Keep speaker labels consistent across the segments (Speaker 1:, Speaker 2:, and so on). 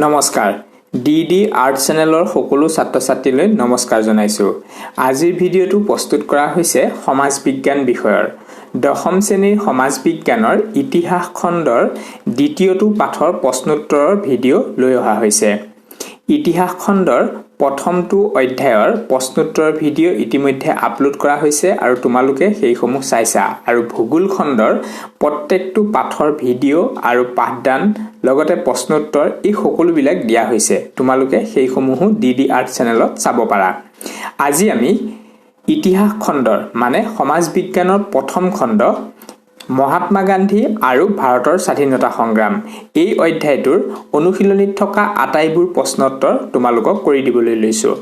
Speaker 1: নমস্কাৰ, D D art চেনেলৰ সকলো ছাত্ৰ ছাত্ৰীলৈ নমস্কাৰ জনাইছোঁ। আজিৰ ভিডিঅ'টো প্ৰস্তুত কৰা হৈছে সমাজ বিজ্ঞান বিষয়ৰ দশম শ্ৰেণীৰ সমাজ বিজ্ঞানৰ ইতিহাস খণ্ডৰ দ্বিতীয়টো পাঠৰ প্ৰশ্নোত্তৰৰ ভিডিঅ' লৈ অহা হৈছে। ইতিহাস খণ্ডৰ প্ৰথমটো অধ্যায়ৰ প্ৰশ্নোত্তৰৰ ভিডিঅ' ইতিমধ্যে আপলোড কৰা হৈছে আৰু তোমালোকে সেইসমূহ চাইছা আৰু ভূগোল খণ্ডৰ প্ৰত্যেকটো পাঠৰ ভিডিঅ' আৰু পাঠদান, লগতে প্ৰশ্নোত্তৰ, এই সকলোবিলাক দিয়া হৈছে। তোমালোকে সেইসমূহো ডি ডি আৰ্ট চেনেলত চাব পাৰা। আজি আমি ইতিহাস খণ্ডৰ, মানে সমাজ বিজ্ঞানৰ প্ৰথম খণ্ড মহাত্মা গান্ধী আৰু ভাৰতৰ স্বাধীনতা সংগ্ৰাম, এই অধ্যায়টোৰ অনুশীলনীত থকা আটাইবোৰ প্ৰশ্নোত্তৰ তোমালোকক কৰি দিবলৈ লৈছোঁ।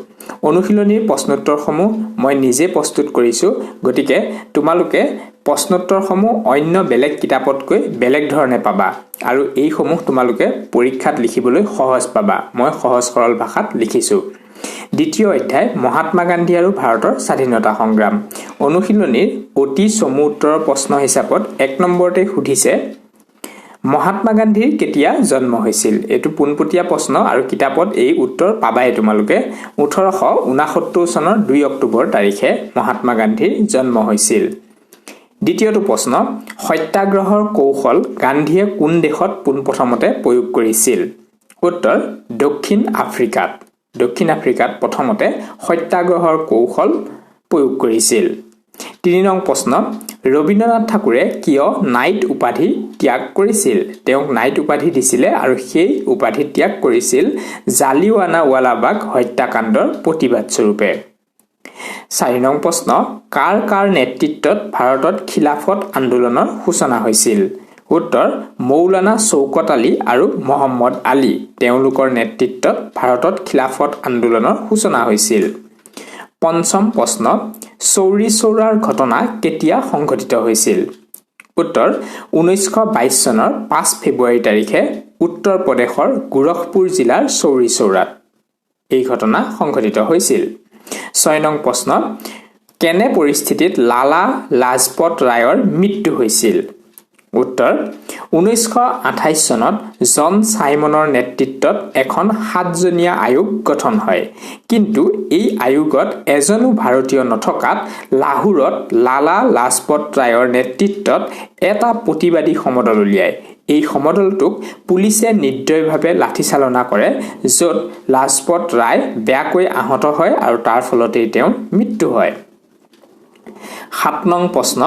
Speaker 1: অনুশীলনীৰ প্ৰশ্নোত্তৰসমূহ মই নিজে প্ৰস্তুত কৰিছোঁ, গতিকে তোমালোকে প্ৰশ্নোত্তৰসমূহ অন্য বেলেগ কিতাপতকৈ বেলেগ ধৰণে পাবা আৰু এইসমূহ তোমালোকে পৰীক্ষাত লিখিবলৈ সহজ পাবা। মই সহজ সৰল ভাষাত লিখিছোঁ। দ্বিতীয় অধ্যায়, মহাত্মা গান্ধী আৰু ভাৰতৰ স্বাধীনতা সংগ্ৰাম। অনুশীলনীৰ অতি চমু উত্তৰৰ প্ৰশ্ন হিচাপত 1 নম্বৰতে সুধিছে, মহাত্মা গান্ধীৰ কেতিয়া জন্ম হৈছিল? এইটো পোনপটীয়া প্ৰশ্ন আৰু কিতাপত এই উত্তৰ পাবাই তোমালোকে। 1869 চনৰ 2 অক্টোবৰ তাৰিখে মহাত্মা গান্ধীৰ জন্ম হৈছিল। দ্বিতীয়টো প্ৰশ্ন, সত্যাগ্ৰহৰ কৌশল গান্ধীয়ে কোন দেশত পোনপ্ৰথমতে প্ৰয়োগ কৰিছিল? উত্তৰ, দক্ষিণ আফ্ৰিকাত। দক্ষিণ আফ্ৰিকাত প্ৰথমতে সত্যাগ্ৰহৰ কৌশল প্ৰয়োগ কৰিছিল। 3 নং প্ৰশ্ন, ৰবীন্দ্ৰনাথ ঠাকুৰে কিয় নাইট উপাধি ত্যাগ কৰিছিল? তেওঁক নাইট উপাধি দিছিলে আৰু সেই উপাধি ত্যাগ কৰিছিল জালিৱানাৱালাবাগ হত্যাকাণ্ডৰ প্ৰতিবাদস্বৰূপে। 4 নং প্ৰশ্ন, কাৰ কাৰ নেতৃত্বত ভাৰতত খিলাফত আন্দোলনৰ সূচনা হৈছিল? উত্তৰ, মৌলানা চৌকত আলী আৰু মহম্মদ আলী। তেওঁলোকৰ নেতৃত্বত ভাৰতত খিলাফত আন্দোলনৰ সূচনা হৈছিল। পঞ্চম প্ৰশ্ন, চৌৰি চৌৰাৰ ঘটনা কেতিয়া সংঘটিত হৈছিল? উত্তৰ, 1922 চনৰ 5 ফেব্ৰুৱাৰী তাৰিখে উত্তৰ প্ৰদেশৰ গোৰখপুৰ জিলাৰ চৌৰি চৌৰাত এই ঘটনা সংঘটিত হৈছিল। 6 নং প্ৰশ্ন, কেনে পৰিস্থিতিত লালা লাজপত ৰায়ৰ মৃত্যু হৈছিল? উত্তৰ, 1928 চনত জন চাইমনৰ নেতৃত্বত এখন সাতজনীয়া আয়োগ গঠন হয়। কিন্তু এই আয়োগত এজনো ভাৰতীয় নথকাত লাহোৰত লালা লাজপত ৰায়ৰ নেতৃত্বত এটা প্ৰতিবাদী সমদল উলিয়ায়। এই সমদলটোক পুলিচে নিৰ্দয়ভাৱে লাঠিচালনা কৰে, য'ত লাজপত ৰায় বেয়াকৈ আহত হয় আৰু তাৰ ফলতেই তেওঁৰ মৃত্যু হয়। 7 নং প্ৰশ্ন,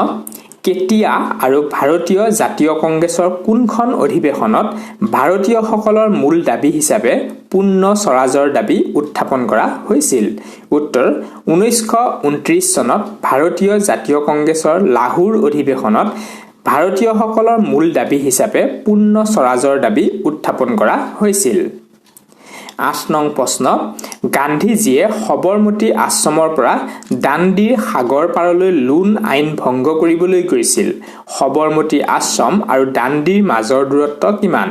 Speaker 1: কেতিয়া আৰু ভাৰতীয় জাতীয় কংগ্ৰেছৰ কোনখন অধিৱেশনত ভাৰতীয়সকলৰ মূল দাবী হিচাপে পূৰ্ণ স্বৰাজৰ দাবী উত্থাপন কৰা হৈছিল? উত্তৰ, 1929 চনত ভাৰতীয় জাতীয় কংগ্ৰেছৰ লাহোৰ অধিৱেশনত ভাৰতীয়সকলৰ মূল দাবী হিচাপে পূৰ্ণ স্বৰাজৰ দাবী উত্থাপন কৰা হৈছিল। 8 নং প্ৰশ্ন, গান্ধীজীয়ে সবৰমতী আশ্ৰমৰ পৰা দাণ্ডিৰ সাগৰ পাৰলৈ লোন আইন ভংগ কৰিবলৈ গৈছিল। সবৰমতী আশ্ৰম আৰু দাণ্ডিৰ মাজৰ দূৰত্ব কিমান?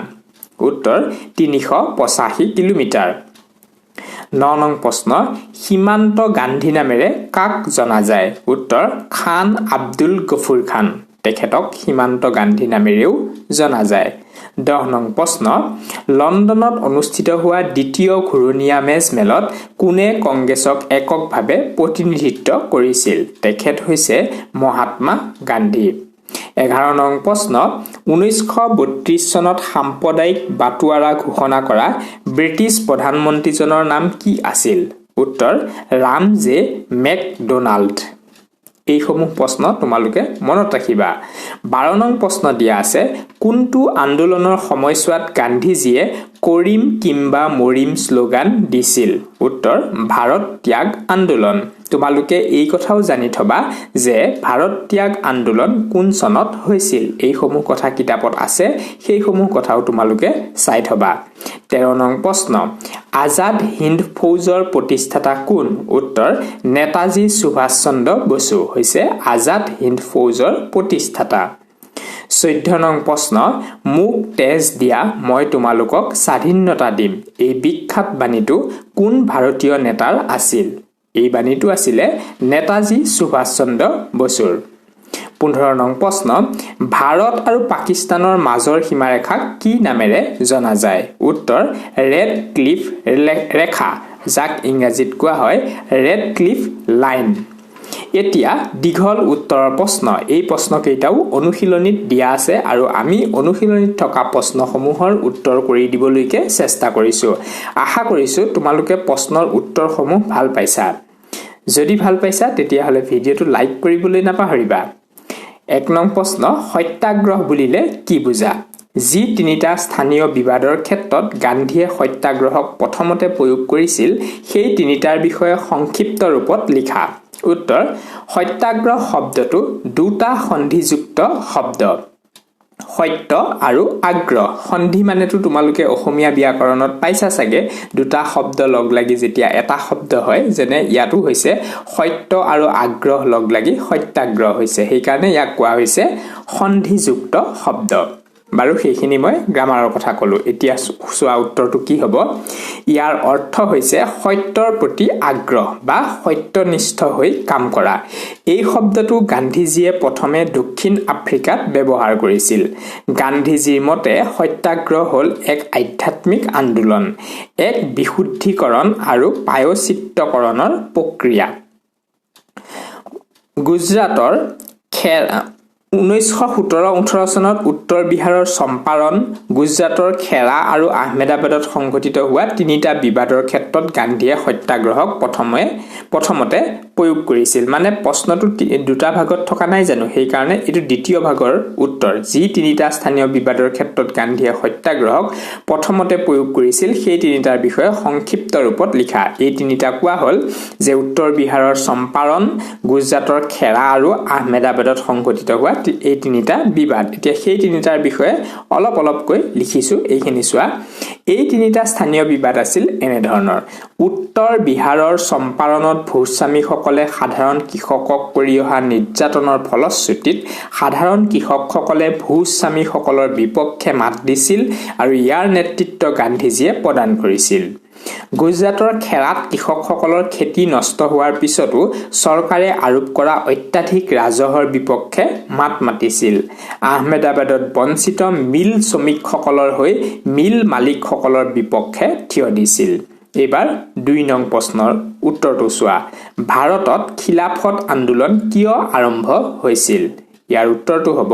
Speaker 1: উত্তৰ, 385 কিলোমিটাৰ। 9 নং প্ৰশ্ন, সীমান্ত গান্ধী নামেৰে কাক জনা যায়? উত্তৰ, খান আব্দুল গফুৰ খান। তেখেতক সীমান্ত গান্ধী নামেৰেও জনা যায়। 10 নং প্ৰশ্ন, লণ্ডনত অনুষ্ঠিত হোৱা দ্বিতীয় ঘূৰণীয়া মেজমেলত কোনে কংগ্ৰেছক এককভাৱে প্ৰতিনিধিত্ব কৰিছিল? তেখেত হৈছে মহাত্মা গান্ধী। 11 নং প্ৰশ্ন, 1932 চনত সাম্প্ৰদায়িক বাটোৱাৰা ঘোষণা কৰা ব্ৰিটিছ প্ৰধানমন্ত্ৰীজনৰ নাম কি আছিল? উত্তৰ, ৰামজে মেকডোনাল্ড। এইসমূহ প্ৰশ্ন তোমালোকে মনত ৰাখিবা। 12 নং প্ৰশ্ন দিয়া আছে, কোনটো আন্দোলনৰ সময়ছোৱাত গান্ধীজীয়ে "কৰিম কিম্বা মৰিম" শ্লোগান দিছিল? উত্তৰ, ভাৰত ত্যাগ আন্দোলন। তোমালোকে এই কথাও জানি থবা যে ভাৰত ত্যাগ আন্দোলন কোন চনত হৈছিল। এইসমূহ কথা কিতাপত আছে, সেইসমূহ কথাও তোমালোকে চাই থবা। 13 নং প্ৰশ্ন, আজাদ হিন্দ ফৌজৰ প্ৰতিষ্ঠাতা কোন? উত্তৰ, নেতাজী সুভাষ চন্দ্ৰ বসু হৈছে আজাদ হিন্দ ফৌজৰ প্ৰতিষ্ঠাতা। 14 নং প্ৰশ্ন, "মোক তেজ দিয়া, মই তোমালোকক স্বাধীনতা দিম", এই বিখ্যাত বাণীটো কোন ভাৰতীয় নেতাৰ আছিল? এই বাণীটো আছিলে নেতাজী সুভাষ চন্দ্ৰ বসুৰ। 15 নং প্ৰশ্ন, ভাৰত আৰু পাকিস্তানৰ মাজৰ সীমাৰেখাক কি নামেৰে জনা যায়? উত্তৰ, ৰেড ক্লিফ ৰেখা, যাক ইংৰাজীত কোৱা হয় ৰেড ক্লিফ লাইন। এতিয়া দীঘল উত্তৰৰ প্ৰশ্ন। এই প্ৰশ্নকেইটাও অনুশীলনীত দিয়া আছে আৰু আমি অনুশীলনীত থকা প্ৰশ্নসমূহৰ উত্তৰ কৰি দিবলৈকে চেষ্টা কৰিছোঁ। আশা কৰিছোঁ তোমালোকে প্ৰশ্নৰ উত্তৰসমূহ ভাল পাইছা। যদি ভাল পাইছা, তেতিয়াহ'লে ভিডিঅ'টো লাইক কৰিবলৈ নাপাহৰিবা। 1 নং প্ৰশ্ন, সত্যাগ্ৰহ বুলিলে কি বুজা? যি তিনিটা স্থানীয় বিবাদৰ ক্ষেত্ৰত গান্ধীয়ে সত্যাগ্ৰহক প্ৰথমতে প্ৰয়োগ কৰিছিল, সেই তিনিটাৰ বিষয়ে সংক্ষিপ্ত ৰূপত লিখা। উত্তৰ, সত্যাগ্ৰহ শব্দটো দুটা সন্ধিযুক্ত শব্দ, সত্য আৰু আগ্ৰহ। সন্ধি মানেতো তোমালোকে অসমীয়া ব্যাকৰণত পাইছা চাগে, দুটা শব্দ লগ লাগি যেতিয়া এটা শব্দ হয়, যেনে ইয়াতো হৈছে সত্য আৰু আগ্ৰহ লগ লাগি সত্যাগ্ৰহ হৈছে, সেইকাৰণে ইয়াক কোৱা হৈছে সন্ধিযুক্ত শব্দ। বাৰু, সেইখিনি মই গ্ৰামাৰৰ কথা ক'লোঁ। এতিয়া চোৱা, উত্তৰটো কি হ'ব? ইয়াৰ অৰ্থ হৈছে সত্যৰ প্ৰতি আগ্ৰহ বা সত্যনিষ্ঠ হৈ কাম কৰা। এই শব্দটো গান্ধীজীয়ে প্ৰথমে দক্ষিণ আফ্ৰিকাত ব্যৱহাৰ কৰিছিল। গান্ধীজীৰ মতে সত্যাগ্ৰহ হ'ল এক আধ্যাত্মিক আন্দোলন, এক বিশুদ্ধিকৰণ আৰু প্ৰায়শ্চিত্তকৰণৰ প্ৰক্ৰিয়া। গুজৰাটৰ 1917-18 চনত উত্তৰ বিহাৰৰ চম্পাৰণ, গুজৰাটৰ খেৰা আৰু আহমেদাবাদত সংঘটিত হোৱা তিনিটা বিবাদৰ ক্ষেত্ৰত গান্ধীয়ে সত্যাগ্ৰহক প্ৰথমতে প্ৰয়োগ কৰিছিল। মানে প্ৰশ্নটো দুটা ভাগত থকা নাই জানো, সেইকাৰণে এইটো দ্বিতীয় ভাগৰ উত্তৰ। যি তিনিটা স্থানীয় বিবাদৰ ক্ষেত্ৰত গান্ধীয়ে সত্যাগ্ৰহক প্ৰথমতে প্ৰয়োগ কৰিছিল, সেই তিনিটাৰ বিষয়ে সংক্ষিপ্ত ৰূপত লিখা। এই তিনিটা কোৱা হ'ল যে উত্তৰ বিহাৰৰ চম্পাৰণ, গুজৰাটৰ খেৰা আৰু আহমেদাবাদত সংঘটিত হোৱা এই তিনিটা বিবাদ। এতিয়া সেই তিনিটাৰ বিষয়ে অলপ অলপকৈ লিখিছোঁ, এইখিনি চোৱা। এই তিনিটা স্থানীয় বিবাদ আছিল এনেধৰণৰ। উত্তৰ বিহাৰৰ চম্পাৰণত ভূস্বামীসকলে সাধাৰণ কৃষকক কৰি অহা নিৰ্যাতনৰ ফলশ্ৰুতিত সাধাৰণ কৃষকসকলে ভূস্বামীসকলৰ বিপক্ষে মাত দিছিল আৰু ইয়াৰ নেতৃত্ব গান্ধীজীয়ে প্ৰদান কৰিছিল। গুজৰাটৰ খেৰাত কৃষকসকলৰ খেতি নষ্ট হোৱাৰ পিছতো চৰকাৰে আৰোপ কৰা অত্যাধিক ৰাজহৰ বিপক্ষে মাত মাতিছিল। আহমেদাবাদত বঞ্চিত মিল শ্ৰমিকসকলৰ হৈ মিল মালিকসকলৰ বিপক্ষে থিয় দিছিল। এইবাৰ 2 নং প্ৰশ্নৰ উত্তৰটো চোৱা। ভাৰতত খিলাফত আন্দোলন কিয় আৰম্ভ হৈছিল? ইয়াৰ উত্তৰটো হ'ব,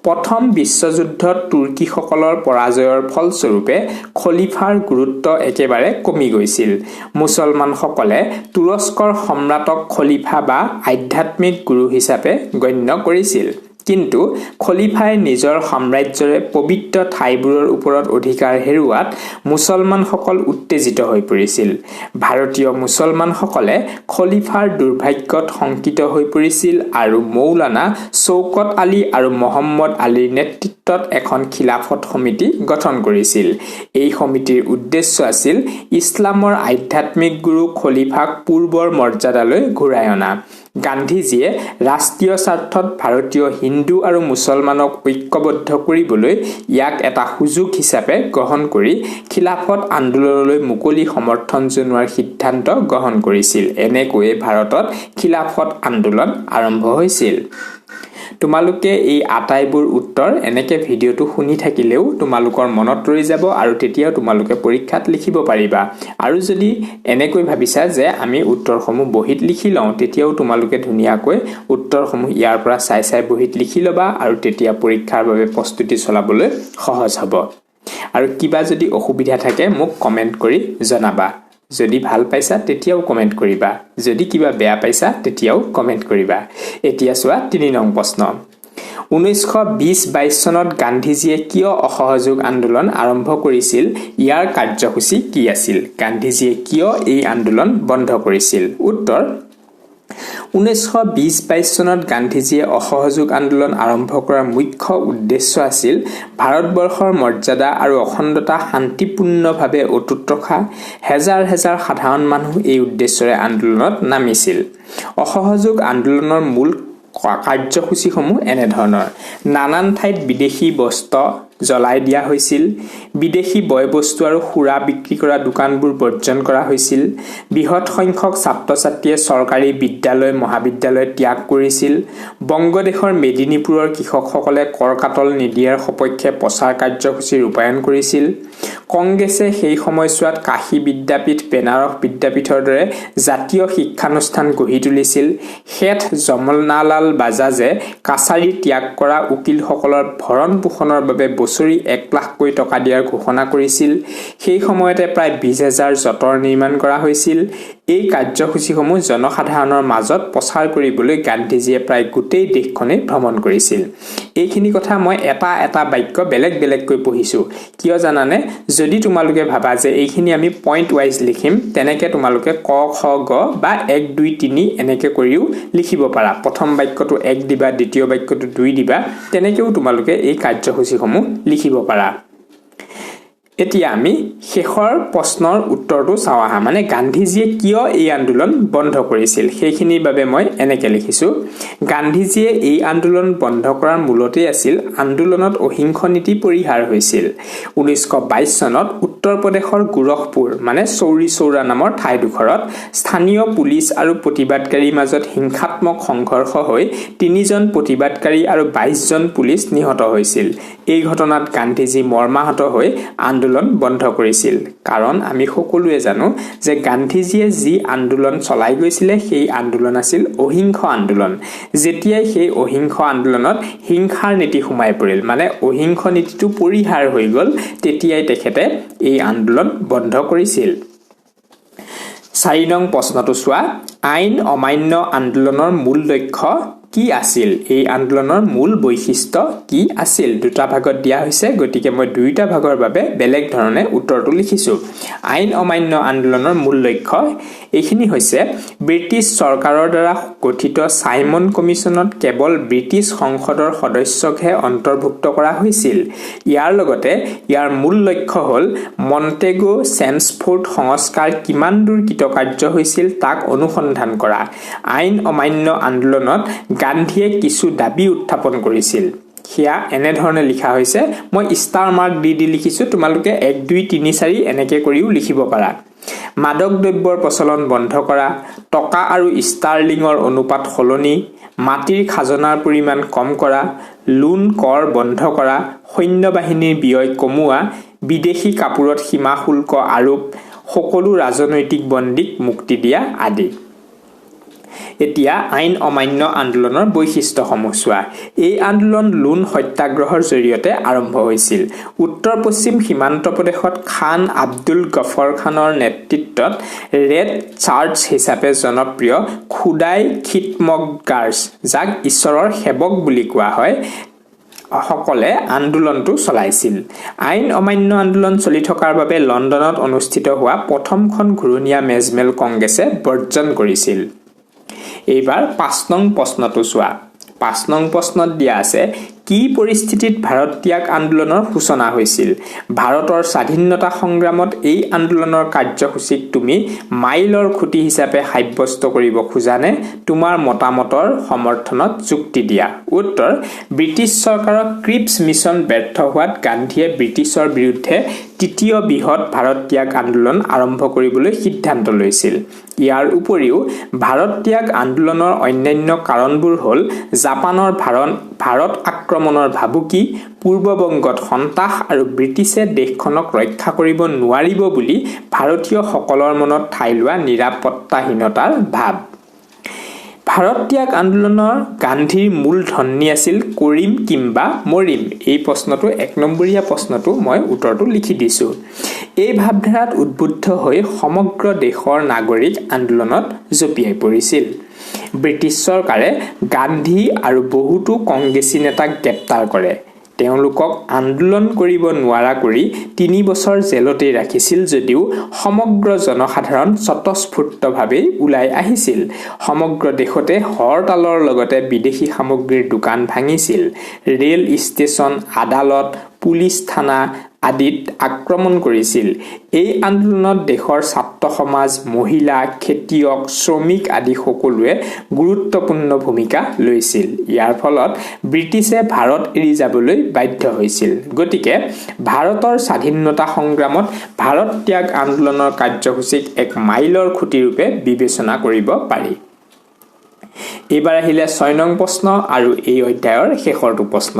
Speaker 1: প্ৰথম বিশ্বযুদ্ধত তুৰ্কীসকলৰ পৰাজয়ৰ ফলস্বৰূপে খলিফাৰ গুৰুত্ব একেবাৰে কমি গৈছিল। মুছলমানসকলে তুৰস্কৰ সম্ৰাটক খলিফা বা আধ্যাত্মিক গুৰু হিচাপে গণ্য কৰিছিল। কিন্তু খলিফাই নিজৰ সাম্ৰাজ্যৰে পবিত্ৰ ঠাইবোৰৰ ওপৰত অধিকাৰ হেৰুওৱাত মুছলমানসকল উত্তেজিত হৈ পৰিছিল। ভাৰতীয় মুছলমানসকলে খলিফাৰ দুৰ্ভাগ্যত শংকিত হৈ পৰিছিল আৰু মৌলানা চৌকত আলী আৰু মহম্মদ আলীৰ নেতৃত্বত এখন খিলাফত সমিতি গঠন কৰিছিল। এই সমিতিৰ উদ্দেশ্য আছিল ইছলামৰ আধ্যাত্মিক গুৰু খলিফাক পূৰ্বৰ মৰ্যাদালৈ ঘূৰাই অনা। গান্ধীজীয়ে ৰাষ্ট্ৰীয় স্বাৰ্থত ভাৰতীয় হিন্দু আৰু মুছলমানক ঐক্যবদ্ধ কৰিবলৈ ইয়াক এটা সুযোগ হিচাপে গ্ৰহণ কৰি খিলাফত আন্দোলনলৈ মুকলি সমৰ্থন জনোৱাৰ সিদ্ধান্ত গ্ৰহণ কৰিছিল। এনেকৈয়ে ভাৰতত খিলাফত আন্দোলন আৰম্ভ হৈছিল। তোমালোকে এই আটাইবোৰ উত্তৰ এনেকৈ ভিডিঅ'টো শুনি থাকিলেও তোমালোকৰ মনত ৰৈ যাব আৰু তেতিয়াও তোমালোকে পৰীক্ষাত লিখিব পাৰিবা। আৰু যদি এনেকৈ ভাবিছা যে আমি উত্তৰসমূহ বহীত লিখি লওঁ, তেতিয়াও তোমালোকে ধুনীয়াকৈ উত্তৰসমূহ ইয়াৰ পৰা চাই চাই বহীত লিখি ল'বা আৰু তেতিয়া পৰীক্ষাৰ বাবে প্ৰস্তুতি চলাবলৈ সহজ হ'ব। আৰু কিবা যদি অসুবিধা থাকে, মোক কমেণ্ট কৰি জনাবা। যদি ভাল পাইছা, তেতিয়াও কমেণ্ট কৰিবা। যদি কিবা বেয়া পাইছা, তেতিয়াও কমেণ্ট কৰিবা। এতিয়া চোৱা, 3 নং প্ৰশ্ন, 1920-22 চনত গান্ধীজীয়ে কিয় অসহযোগ আন্দোলন আৰম্ভ কৰিছিল? ইয়াৰ কাৰ্যসূচী কি আছিল? গান্ধীজীয়ে কিয় এই আন্দোলন বন্ধ কৰিছিল? উত্তৰ, 1920-22 চনত গান্ধীজীয়ে অসহযোগ আন্দোলন আৰম্ভ কৰাৰ মুখ্য উদ্দেশ্য আছিল ভাৰতবৰ্ষৰ মৰ্যাদা আৰু অখণ্ডতা শান্তিপূৰ্ণভাৱে অটুট ৰখা। হেজাৰ হেজাৰ সাধাৰণ মানুহ এই উদ্দেশ্যৰে আন্দোলনত নামিছিল। অসহযোগ আন্দোলনৰ মূল কাৰ্যসূচীসমূহ এনেধৰণৰ। নানান ঠাইত বিদেশী বস্ত্ৰ জ্বলাই দিয়া হৈছিল। বিদেশী বয় বস্তু আৰু সুৰা বিক্ৰী কৰা দোকানবোৰ বৰ্জন কৰা হৈছিল। বৃহৎ সংখ্যক ছাত্ৰ ছাত্ৰীয়ে চৰকাৰী বিদ্যালয় মহাবিদ্যালয় ত্যাগ কৰিছিল। বংগদেশৰ মেদিনীপুৰৰ কৃষকসকলে কৰ কাটল নিদিয়াৰ সপক্ষে প্ৰচাৰ কাৰ্যসূচী ৰূপায়ণ কৰিছিল। কংগ্ৰেছে সেই সময়ছোৱাত কাশী বিদ্যাপীঠ, বেনাৰস বিদ্যাপীঠৰ দৰে জাতীয় শিক্ষানুষ্ঠান গঢ়ি তুলিছিল। শেঠ যমনালাল বাজাজে কাছাৰী ত্যাগ কৰা উকিলসকলৰ ভৰণ পোষণৰ বাবে বছৰি 1 লাখকৈ টকা দিয়াৰ ঘোষণা কৰিছিল। সেই সময়তে প্ৰায় 20,000 যঁতৰ নিৰ্মাণ কৰা হৈছিল। এই কাৰ্যসূচীসমূহ জনসাধাৰণৰ মাজত প্ৰচাৰ কৰিবলৈ গান্ধীজীয়ে প্ৰায় গোটেই দেশখনেই ভ্ৰমণ কৰিছিল। এইখিনি কথা মই এটা এটা বাক্য বেলেগ বেলেগকৈ পঢ়িছোঁ, কিয় জানানে? যদি তোমালোকে ভাবা যে এইখিনি আমি পইণ্ট ৱাইজ লিখিম, তেনেকৈ তোমালোকে ক খ গ বা 1 2 3 এনেকৈ কৰিও লিখিব পাৰা। প্ৰথম বাক্যটো 1 দিবা, দ্বিতীয় বাক্যটো 2 দিবা, তেনেকৈও তোমালোকে এই কাৰ্যসূচীসমূহ লিখিব পাৰা। এতিয়া আমি শেষৰ প্ৰশ্নৰ উত্তৰটো চাওঁ আহা, মানে গান্ধীজীয়ে কিয় এই আন্দোলন বন্ধ কৰিছিল সেইখিনিৰ বাবে মই এনেকৈ লিখিছোঁ। গান্ধীজীয়ে এই আন্দোলন বন্ধ কৰাৰ মূলতেই আছিল আন্দোলনত অহিংস নীতি পৰিহাৰ হৈছিল। 1922 চনত উত্তৰ প্ৰদেশৰ গোৰখপুৰ মানে চৌৰি চৌৰা নামৰ ঠাইডোখৰত স্থানীয় পুলিচ আৰু প্ৰতিবাদকাৰীৰ মাজত হিংসাত্মক সংঘৰ্ষ হৈ 3জন প্ৰতিবাদকাৰী আৰু 22জন পুলিচ নিহত হৈছিল। এই ঘটনাত গান্ধীজী মৰ্মাহত হৈ আন্দোলন বন্ধ কৰিছিল। কাৰণ আমি সকলোৱে জানো যে গান্ধীজীয়ে যি আন্দোলন চলাই গৈছিলে সেই আন্দোলন আছিল অহিংস আন্দোলন। যেতিয়াই সেই অহিংস আন্দোলনত হিংসাৰ নীতি সোমাই পৰিল, মানে অহিংস নীতিটো পৰিহাৰ হৈ গ'ল, তেতিয়াই তেখেতে এই আন্দোলন বন্ধ কৰিছিল। 4 নং প্ৰশ্নটো চোৱা, আইন অমান্য আন্দোলনৰ মূল লক্ষ্য কি আছিল? এই আন্দোলনৰ মূল বৈশিষ্ট্য কি আছিল? দুটা ভাগত দিয়া হৈছে, গতিকে মই দুয়োটা ভাগৰ বাবে বেলেগ ধৰণে উত্তৰটো লিখিছোঁ। আইন অমান্য আন্দোলনৰ মূল লক্ষ্য এইখিনি হৈছে ব্ৰিটিছ চৰকাৰৰ দ্বাৰা গঠিত চাইমন কমিছনত কেৱল ব্ৰিটিছ সংসদৰ সদস্যকহে অন্তৰ্ভুক্ত কৰা হৈছিল। ইয়াৰ লগতে ইয়াৰ মূল লক্ষ্য হ'ল মণ্টেগো চেমছফোৰ্ড সংস্কাৰ কিমান দূৰ কৃতকাৰ্য হৈছিল তাক অনুসন্ধান কৰা। আইন অমান্য আন্দোলনত গান্ধীয়ে কিছু দাবী উত্থাপন কৰিছিল, সেয়া এনেধৰণে লিখা হৈছে। মই ষ্টাৰ মাৰ্ক দি দি লিখিছোঁ, তোমালোকে 1 2 3 4 এনেকৈ কৰিও লিখিব পাৰা। মাদক দ্ৰব্যৰ প্ৰচলন বন্ধ কৰা, টকা আৰু ষ্টাৰলিঙৰ অনুপাত সলনি, মাটিৰ খাজনাৰ পৰিমাণ কম কৰা, লোন কৰ বন্ধ কৰা, সৈন্যবাহিনীৰ ব্যয় কমোৱা, বিদেশী কাপোৰত সীমা শুল্ক আৰোপ, সকলো ৰাজনৈতিক বন্দীক মুক্তি দিয়া আদি। এতিয়া আইন অমান্য আন্দোলনৰ বৈশিষ্ট্যসমূহ চোৱা। এই আন্দোলন লোন সত্যাগ্ৰহৰ জৰিয়তে আৰম্ভ হৈছিল। উত্তৰ পশ্চিম সীমান্ত প্ৰদেশত খান আব্দুল গফৰ খানৰ নেতৃত্বত ৰেড চাৰ্চ হিচাপে জনপ্ৰিয় খুদাই খিদমতগাৰ্ছ, যাক ঈশ্বৰৰ সেৱক বুলি কোৱা হয়, সকলে আন্দোলনটো চলাইছিল। আইন অমান্য আন্দোলন চলি থকাৰ বাবে লণ্ডনত অনুষ্ঠিত হোৱা প্ৰথমখন ঘূৰণীয়া মেজমেল কংগ্ৰেছে বৰ্জন কৰিছিল। এইবাৰ 5 নং প্ৰশ্নটো চোৱা। 5 নং প্ৰশ্নত দিয়া আছে, কি পৰিস্থিতিত ভাৰত ত্যাগ আন্দোলনৰ সূচনা হৈছিল? ভাৰতৰ স্বাধীনতা সংগ্ৰামত এই আন্দোলনৰ কাৰ্যসূচীক তুমি মাইলৰ খুঁটি হিচাপে সাব্যস্ত কৰিব খোজানে? তোমাৰ মতামতৰ সমৰ্থনত যুক্তি দিয়া। উত্তৰ, ব্ৰিটিছ চৰকাৰৰ ক্ৰিপছ মিছন ব্যৰ্থ হোৱাত গান্ধীয়ে ব্ৰিটিছৰ বিৰুদ্ধে তৃতীয় বৃহৎ ভাৰত ত্যাগ আন্দোলন আৰম্ভ কৰিবলৈ সিদ্ধান্ত লৈছিল। ইয়াৰ উপৰিও ভাৰত ত্যাগ আন্দোলনৰ অন্যান্য কাৰণবোৰ হ'ল জাপানৰ ভাৰত আক্ৰমণৰ ভাবুকি, পূৰ্ববংগত সন্ত্ৰাস আৰু ব্ৰিটিছে দেশখনক ৰক্ষা কৰিব নোৱাৰিব বুলি ভাৰতীয়সকলৰ মনত ঠাই লোৱা নিৰাপত্তাহীনতাৰ ভাৱ। ভাৰত ত্যাগ আন্দোলনৰ গান্ধীৰ মূল ধ্বনি আছিল কৰিম কিম্বা মৰিম। এই প্ৰশ্নটো 1 নম্বৰীয়া প্ৰশ্নটো মই উত্তৰটো লিখি দিছোঁ। এই ভাৱধাৰাত উদ্বুদ্ধ হৈ সমগ্ৰ দেশৰ নাগৰিক আন্দোলনত জঁপিয়াই পৰিছিল। ব্ৰিটিছ চৰকাৰে গান্ধী আৰু বহুতো কংগ্ৰেছী নেতাক গ্ৰেপ্তাৰ কৰে। তেওঁলোকক আন্দোলন কৰিব নোৱাৰা কৰি 3 বছৰ জেলতেই ৰাখিছিল যদিও সমগ্ৰ জনসাধাৰণ স্বতঃস্ফূৰ্তভাৱেই ওলাই আহিছিল। সমগ্ৰ দেশতে হৰতালৰ লগতে বিদেশী সামগ্ৰীৰ দোকান ভাঙিছিল। ৰেল ষ্টেচন, আদালত, পুলিচ থানা, আদিত আক্ৰমণ কৰিছিল। এই আন্দোলনত দেশৰ ছাত্ৰ সমাজ, মহিলা, খেতিয়ক, শ্ৰমিক আদি সকলোৱে গুৰুত্বপূৰ্ণ ভূমিকা লৈছিল। ইয়াৰ ফলত ব্ৰিটিছে ভাৰত এৰি যাবলৈ বাধ্য হৈছিল। গতিকে ভাৰতৰ স্বাধীনতা সংগ্ৰামত ভাৰত ত্যাগ আন্দোলনৰ কাৰ্যসূচীক এক মাইলৰ খুঁটিৰূপে বিবেচনা কৰিব পাৰি। এইবাৰ আহিলে 6 নং প্ৰশ্ন আৰু এই অধ্যায়ৰ শেষৰটো প্ৰশ্ন।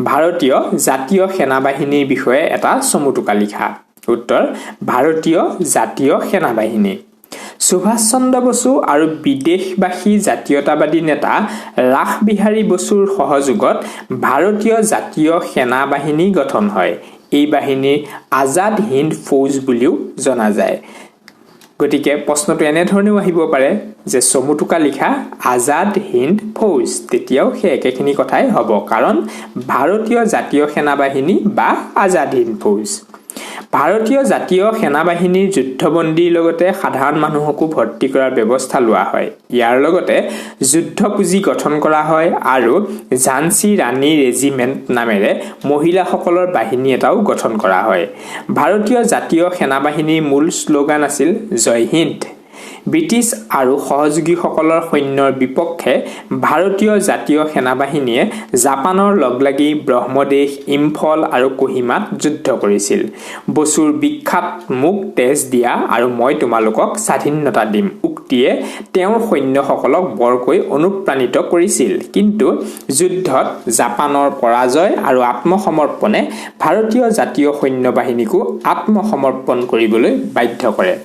Speaker 1: ভাৰতীয় জাতীয় সেনাবাহিনীৰ বিষয়ে এটা চমু টোকা লিখা। উত্তৰ, ভাৰতীয় জাতীয় সেনাবাহিনী। সুভাষ চন্দ্ৰ বসু আৰু বিদেশবাসী জাতীয়তাবাদী নেতা ৰাসবিহাৰী বসুৰ সহযোগত ভাৰতীয় জাতীয় সেনাবাহিনী গঠন হয়। এই বাহিনীৰ আজাদ হিন্দ ফৌজ বুলিও জনা যায়। গতিকে প্ৰশ্নটো এনেধৰণেও আহিব পাৰে যে চমু টোকা লিখা আজাদ হিন্দ ফৌজ, তেতিয়াও সেই একেখিনি কথাই হ'ব, কাৰণ ভাৰতীয় জাতীয় সেনাবাহিনী বা আজাদ হিন্দ ফৌজ। ভাৰতীয় জাতীয় সেনাবাহিনীৰ যুদ্ধবন্দীৰ লগতে সাধাৰণ মানুহকো ভৰ্তি কৰাৰ ব্যৱস্থা লোৱা হয়। ইয়াৰ লগতে যুদ্ধ পুঁজি গঠন কৰা হয় আৰু ঝান্সী ৰাণী ৰেজিমেণ্ট নামেৰে মহিলাসকলৰ বাহিনী এটাও গঠন কৰা হয়। ভাৰতীয় জাতীয় সেনাবাহিনীৰ মূল শ্লোগান আছিল জয় হিন্দ। ব্ৰিটিছ আৰু সহযোগীসকলৰ সৈন্যৰ বিপক্ষে ভাৰতীয় জাতীয় সেনাবাহিনীয়ে জাপানৰ লগ লাগি ব্ৰহ্মদেশ, ইম্ফল আৰু কোহিমাত যুদ্ধ কৰিছিল। বসুৰ বিখ্যাত মোক তেজ দিয়া আৰু মই তোমালোকক স্বাধীনতা দিম উক্তিয়ে তেওঁৰ সৈন্যসকলক বৰকৈ অনুপ্ৰাণিত কৰিছিল। কিন্তু যুদ্ধত জাপানৰ পৰাজয় আৰু আত্মসমৰ্পণে ভাৰতীয় জাতীয় সৈন্যবাহিনীকো আত্মসমৰ্পণ কৰিবলৈ বাধ্য কৰে।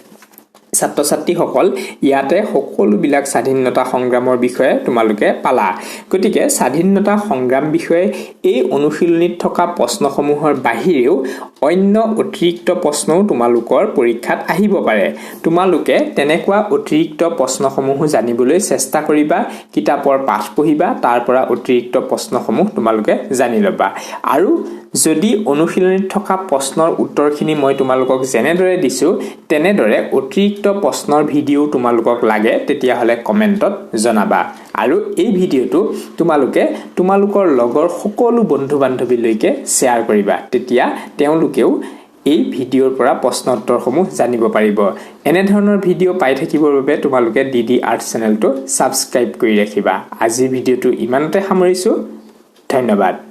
Speaker 1: ছাত্ৰ ছাত্ৰীসকল, ইয়াতে সকলোবিলাক স্বাধীনতা সংগ্ৰামৰ বিষয়ে তোমালোকে পালা। গতিকে স্বাধীনতা সংগ্ৰাম বিষয়ে এই অনুশীলনীত থকা প্ৰশ্নসমূহৰ বাহিৰেও অন্য অতিৰিক্ত প্ৰশ্নও তোমালোকৰ পৰীক্ষাত আহিব পাৰে। তোমালোকে তেনেকুৱা অতিৰিক্ত প্ৰশ্নসমূহো জানিবলৈ চেষ্টা কৰিবা, কিতাপৰ পাঠ পঢ়িবা, তাৰ পৰা অতিৰিক্ত প্ৰশ্নসমূহ তোমালোকে জানি ল'বা। আৰু যদি অনুশীলনীত থকা প্ৰশ্নৰ উত্তৰখিনি মই তোমালোকক যেনেদৰে দিছোঁ তেনেদৰে অতিৰিক্ত প্ৰশ্নৰ ভিডিঅ' তোমালোকক লাগে, তেতিয়াহ'লে কমেণ্টত জনাবা। আৰু এই ভিডিঅ'টো তোমালোকে তোমালোকৰ লগৰ সকলো বন্ধু বান্ধৱীলৈকে শ্বেয়াৰ কৰিবা, তেতিয়া তেওঁলোকেও এই ভিডিঅ'ৰ পৰা প্ৰশ্ন উত্তৰসমূহ জানিব পাৰিব। এনেধৰণৰ ভিডিঅ' পাই থাকিবৰ বাবে তোমালোকে ডি ডি আৰ্ট চেনেলটো ছাবস্ক্ৰাইব কৰি ৰাখিবা। আজিৰ ভিডিঅ'টো ইমানতে সামৰিছোঁ। ধন্যবাদ।